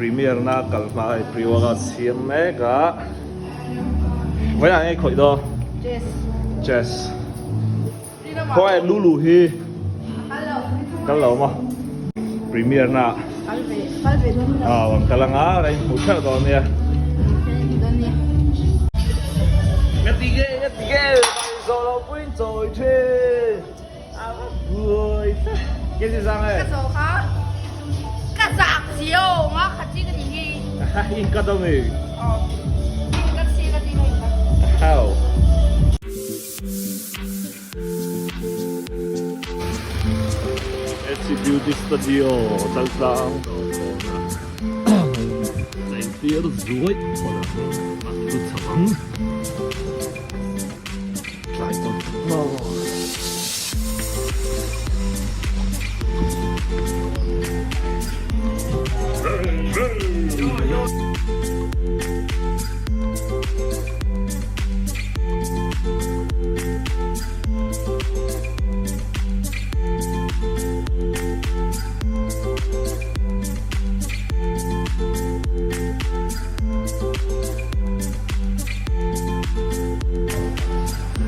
Premiere na kal hma hei pre workout siam mek a. Vawiinah nge khawih dawn? Chess. Chess. Khawi Lulu hi kal lo maw? Premiere na Kal ve kal ve dawn lo. Aw an kal anga ka inhmuh hreuh dawn nia. Ngati nge ngati nge zawh loh puiin chawi thin. Buai tlat. Ke si zang e. Ka zawh kha ka zak zio nga khat chi ka ti hi. In cut ami. Aw. In cut si ka ti in cut. How. HC Beauty Studio Chaltlang Chaitir zuai a chho ang. Tlai tawh maw.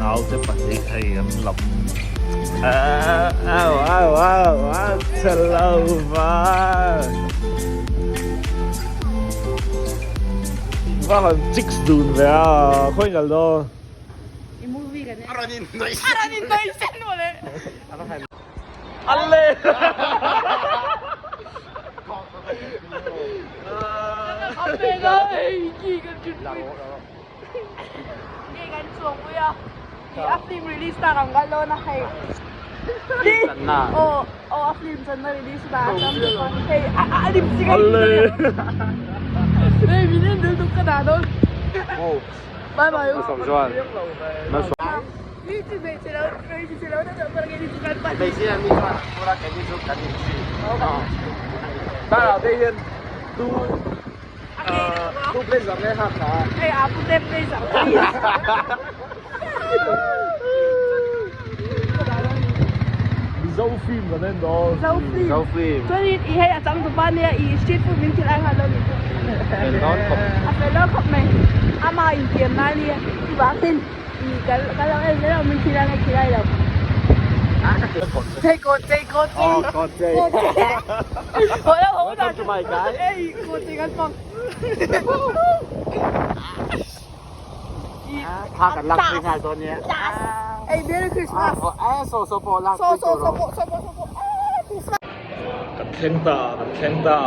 Naute pahnih hei an lam au au au a chhe lo va va han chicks dun ve a khawi ngal dawn i movie kan a rawn in a rawn in hnawih sen mawle Alle! Alle! Mizo film kan en dawn. Mizo film. Chuan i hei a changtupa nia i street food min thil ai nghal dawn ni chu. Fel dawn khawp. A fel dawn khawp mai. Ama intiam lai nia chuvangin. Ka lo en zel a min thil a nge thil ai lo. Hei kaw chei kaw chei. Oh kaw chei. Haw lo haw Welcome to my guy. Ei kaw chei kan fang. Tha kan lak pui nghal dawn nia. Ei Merry Christmas. Eh so so pawh lak pui tur So so so so so so. Kan thleng ta kan thleng ta.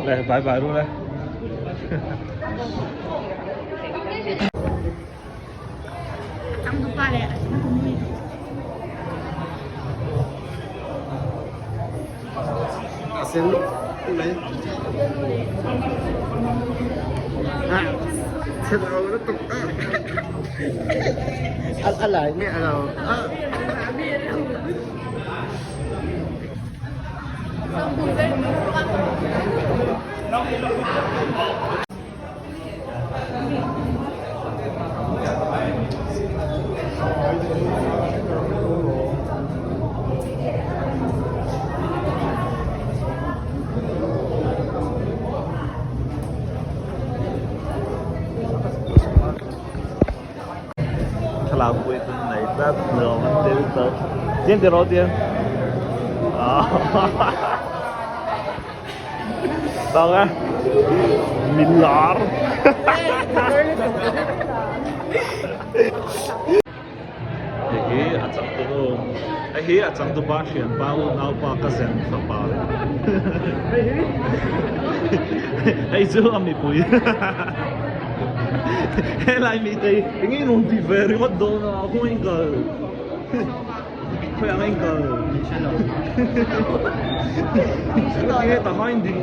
Leh bye bye ru le. A sen mai. A lai nge a lo. Thlalak pui chu nei tlat nuam an ti lutuk chiang tiraw chiang Tawk e min lar Hei hi a changtu nu hei hi a changtu pa thianpa unaupa cousin fapa hei chu a mipui helai mite hi eng nge rawn ti ve ringawt dawn a khawngaih in kal khawiah nge in kal hetah khan in ding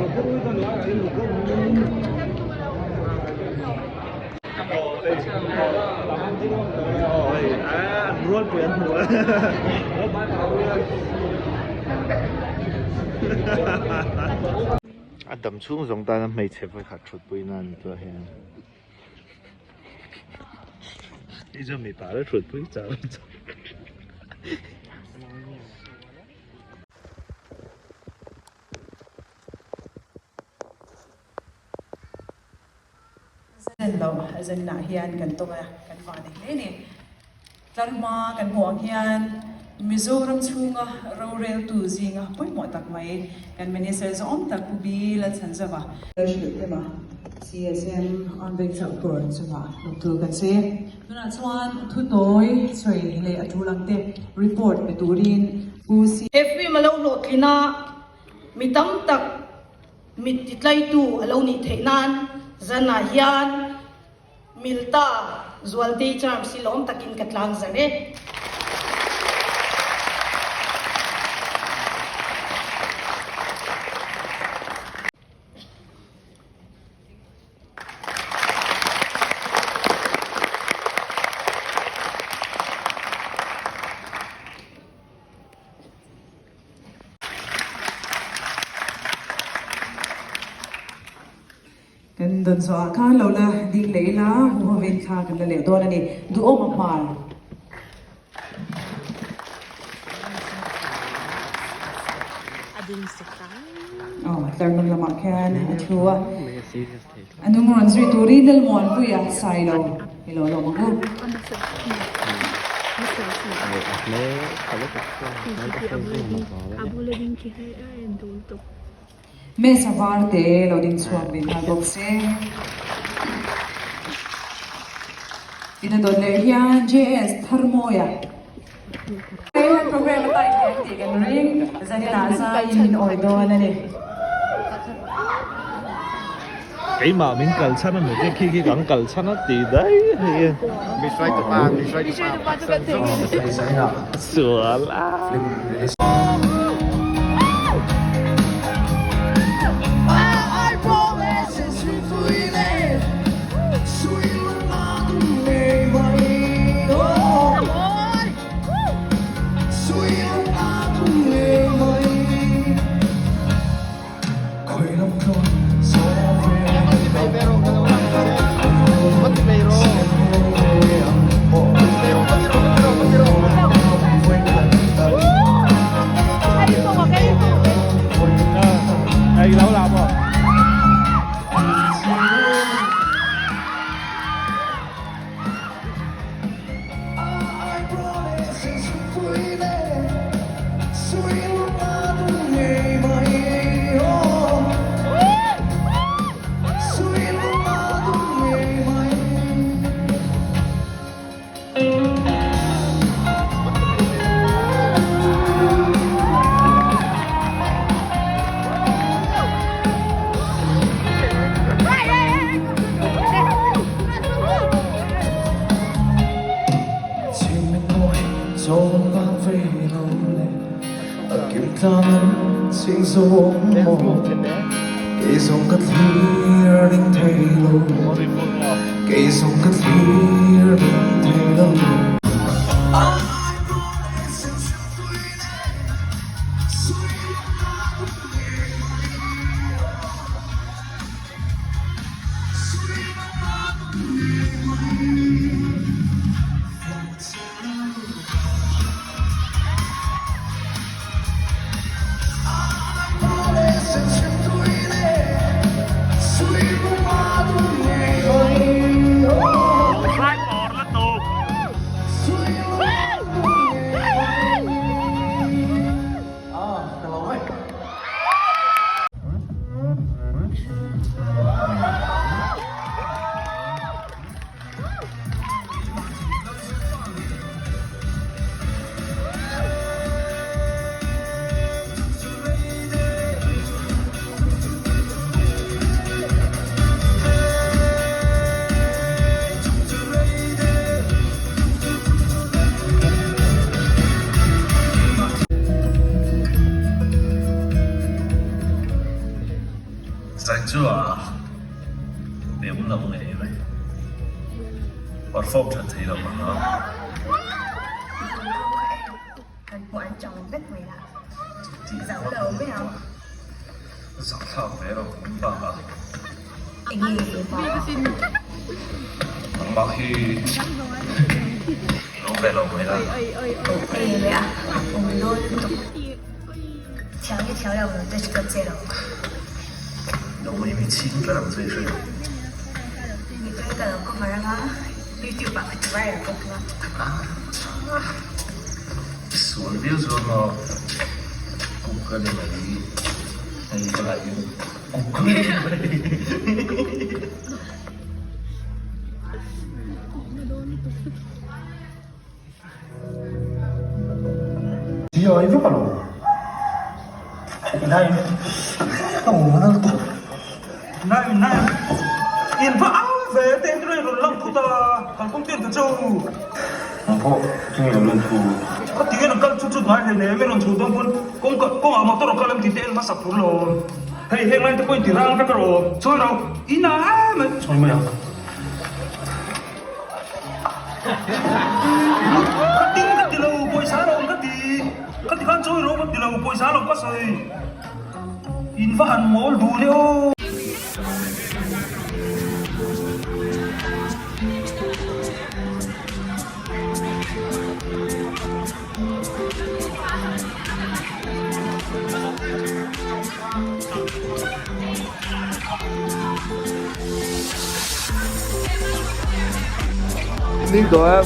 A dam chhung zawng tana hmeichhe vawikhat thutpui nan ni tawh hian. Hei chuan mipa la hrut pui char char. Zan lo zaninah hian kan tawng a, kan vah nei hle ni. Tlarhma kan hmuh ang hian Mizoram chhunga roreltu zinga pawimawh tak mai kan Minister zawm tak Pu Bi Lalchhanzova, Hrilh ema CSM an veng chauh tur chungah lawmtu kan sawi e. Tunah chuan thutawi sawi leh a tul ang te report pe turin Pu He film a lo hlawhtlin a, mi tam tak mit titlaitu a lo nih theih nan zanah hian Milta Zualtei Charms hi lawm takin ka tlang zar e. Kan dawn zawhah khan lo la ding leh ila, huhovin thla kan la leh dawn a ni. Duhawm a hmar. Aw, tlarhnung lamah khian a thu a. A nung rawn zui turin Lalmuanpuia Sailo i lo lawm ang u. Mesa var te lo ding chhuak ve nghal bawk se. Ina dawt leh hian JS Tharmawia hian program a tai thei ang tih kan ring. Zaninah zaiin min awi dawn a ni. Keimah min kal chhan a ni te khi khi kan kal chhan a ti daih hei e. Sual a. Zai chu a be awm lo ngei mai. Perform that thei lo ang a. Kan pawh an chang vek mai la. Zau lo mai ang. Zau thlak ve lo ang bak a. Enge pa. Nangmah hi lo ve lo mai la. Lo mai mi chhing tlat ang che i hria. I sual viau chuan maw kum ka ni mai hei ka lah in kum ka ni mai. Chiai vek alo nai nai nai in va au ve te ngai rawn lang thut a kan kawng ten ta chu Ang pawh chu nge rawn thu ka ti nge kal chu chu ngai hle hle rawn chho dawn pawn kawng kawng ah motor a kal em tih te en hmasak tur lo hei heng lai te pawh in ti rang vek rawh chuan ro in a mai Sawi mai ang. Ka ting ka ti lo pawisa lo ka ti ka ti khan chawi ro ka ti lo pawisa lo ka sawi in va han mawl duh le aw. Đi rồi em.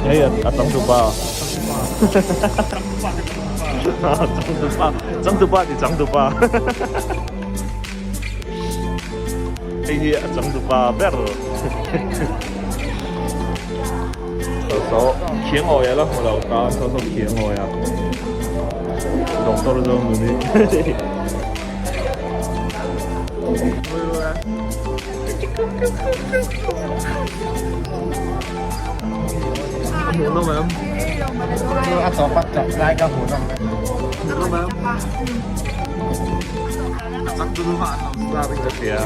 Hei a changtupa changtupa changtupa ti changtupa hei hi a changtupa ber saw saw khiang awi a la hmu lo ta saw saw khiang awi a doctor zawng nu ni. Hmuh nawm em? A tawp a tawp lai ka hmuh nawm. Hmuh nawm em? A chak chu an lo star in ka hria.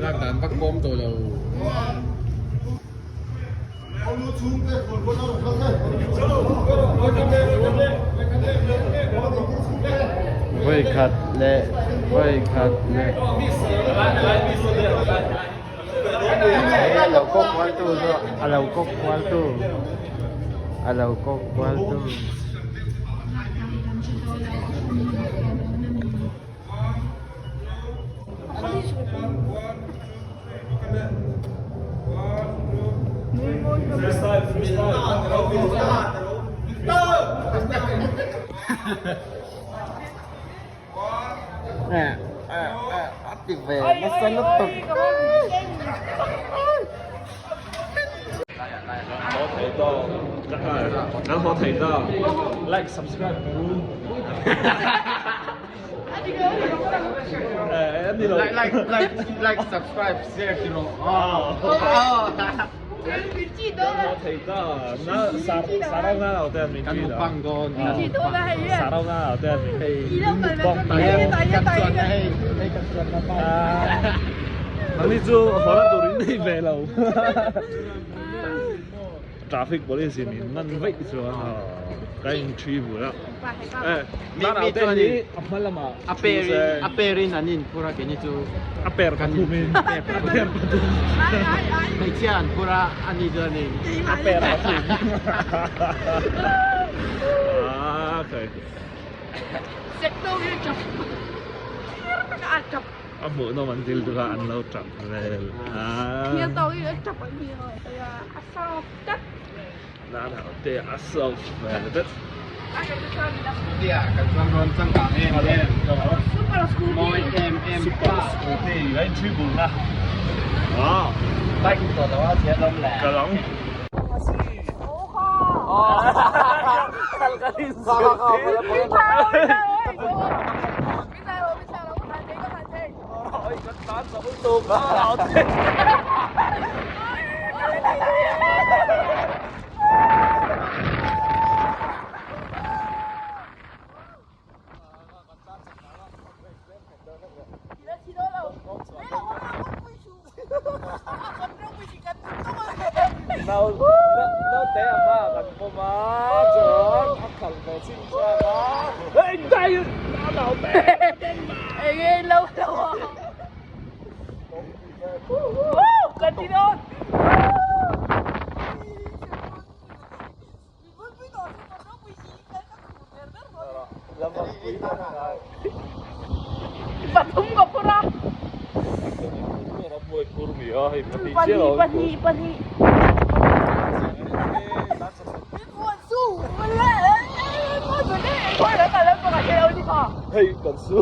Lak dan vak bawm tawh lo. Vawi khat leh vawi khat leh. Hei a lo kawk kual tu chu a lo kawk kual tu a lo kawk kual tu. A ti ve nasa lutuk. thei ta kan haw thei ta like subscribe ru Like like like like subscribe share ti rawh Kan mukbang dawn kan mukbang kan chuanna hei hei kan chuanna bike Nangni chu haw na tur in nei ve lo Traffic police in in man vaih chuan ka in thi bul a Mi mi chuan in a hma lamah a pair in a pair in an in phur a keini chu a pair pathum in a pair pathum hmeichhia an phur a ani chuan in a pair pathum ah okay a hmuhnawm an dil duh a an lo tap vel a Nanaute a soft vel vek. Scooty ah kan chuang rawn changkang em em mawi em em Super scooty a in thui bul na. Bike tawh lo a chhiat awm le. Ka lang. Naute a hma ah kan pawm a chuan a khalh ve chin chiang a hei dai naute Enge lo lo Kan ti dawn Pathum ka phur a. Pahnih pahnih pahnih. Hei kan su.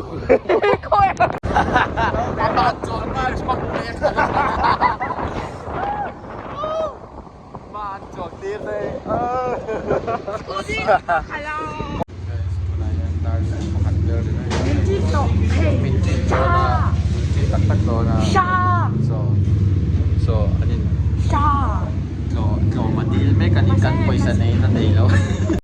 Min chin dawn a min chin tak tak dawn a so so an in tlawm a dil mek a ni kan pawisa nei na nei lo.